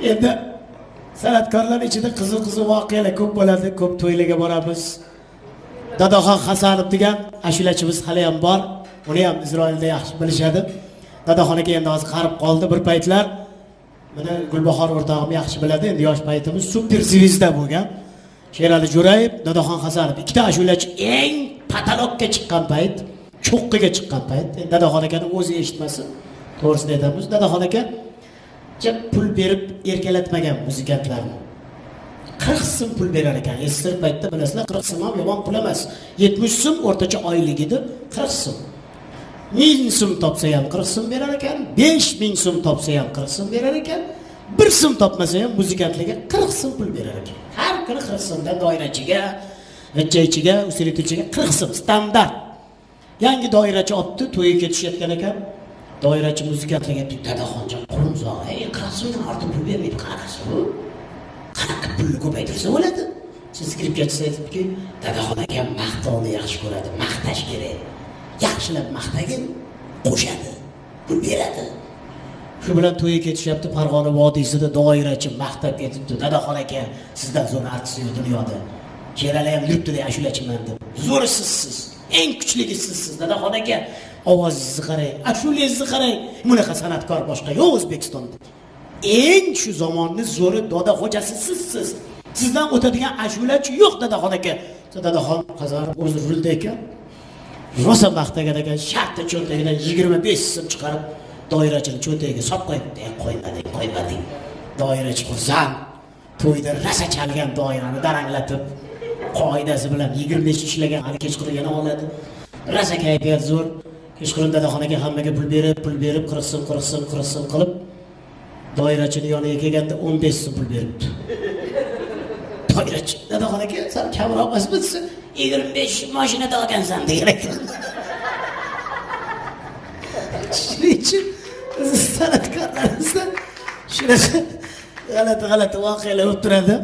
Endi san'atkorlar ichida qiziq qiziq voqealar ko'p bo'ladi, ko'p to'ylarga boramiz. Dadaxon Hasanov degan ashulachimiz hali ham bor. Uni ham Isroilda yaxshi bilishadi. Dadaxon aka endi hozir qarib qoldi bir paytlar. Mana Gulbahor o'rtog'im yaxshi biladi, endi yosh paytimiz super звезда bo'lgan. Sherali Jo'rayev, Dadaxon Hasanov ikkita ashulachi eng patologga chiqqan payt, cho'qqiga chiqqan payt. Endi Dadaxon akani o'zi eshitmasin, to'g'risini aytamiz. Dadaxon aka pul berib erkalatmagan muzikantlarni. 40 so'm pul berar ekan. SSSR paytda bilasizlar, 40 so'm ham yomon pul emas. 70 so'm o'rtacha oylik edi, 40 so'm. 1000 so'm topsa ham 40 so'm berar ekan, 5000 so'm topsa ham 40 so'm berar ekan, 1 so'm topmasa ham muzikantlarga 40 so'm pul berar ekan. Har kuni 40 so'mdan doirachiga, g'ijjaychiga, усилительchiga 40 so'm standart. Yangi doirachi olibdi, to'yga ketishayotgan ekan. Doirachi muzikantlarga aytdi, Dadaxonjon, qo'limzoq, ey 40 so'mdan ortiq pul bermaydi, qanaqasi bu? Qanaqa pulni ko'paytirsa bo'ladi? Siz skripkachisi aytibdiki, Dadaxon akam maqtovni yaxshi ko'radi, maqtash kerak. Yaxshilab maqtagin, qo'shadi, pul beradi. Shu bilan to'yga ketishyapti, Farg'ona vodiysida doirachi maqtab ketibdi. Dadaxon aka, sizdan zo'r artist yo'q dunyoda. Sherali ham yuribdi ashulachiman deb. Zo'ri sizsiz, eng kuchligi sizsiz Dadaxon aka. Ovozingizni qarang, ashulangizni qarang. Bunaqa san'atkor boshqa yo'q O'zbekistonda. Eng shu zamonni zo'ri doda xo'jasi sizsiz. Sizdan o'tadigan ashulachi yo'q Dadaxon aka. Dadaxon Hasanov o'zi rulda ekan. Rosa maqtagan ekan, shartta cho'ntagidan 25 so'm chiqarib doirachini cho'ntagiga solib qo'yibdi. Qo'ymading, qo'ymading. Doirachi xursand. To'yda rosa chalgan doirani daranglatib, qoidasi bilan 25 ishlagan, hali kechqurun yana oladi. Rosa kayfiyat zo'r. Kechqurun Dadaxon aka hammaga pul berib, pul berib, 40 so'm, 40 so'm, 40 so'm qilib doirachini yoniga kelganda 15 so'm pul beribdi. Doirachi, Dadaxon aka, sal kamroq emasmi desa, 25 mashinada olgansan degan ekan. Shuning uchun san'atkorlarimizda shunaqa g'alati g'alati voqealar bo'lib turadi.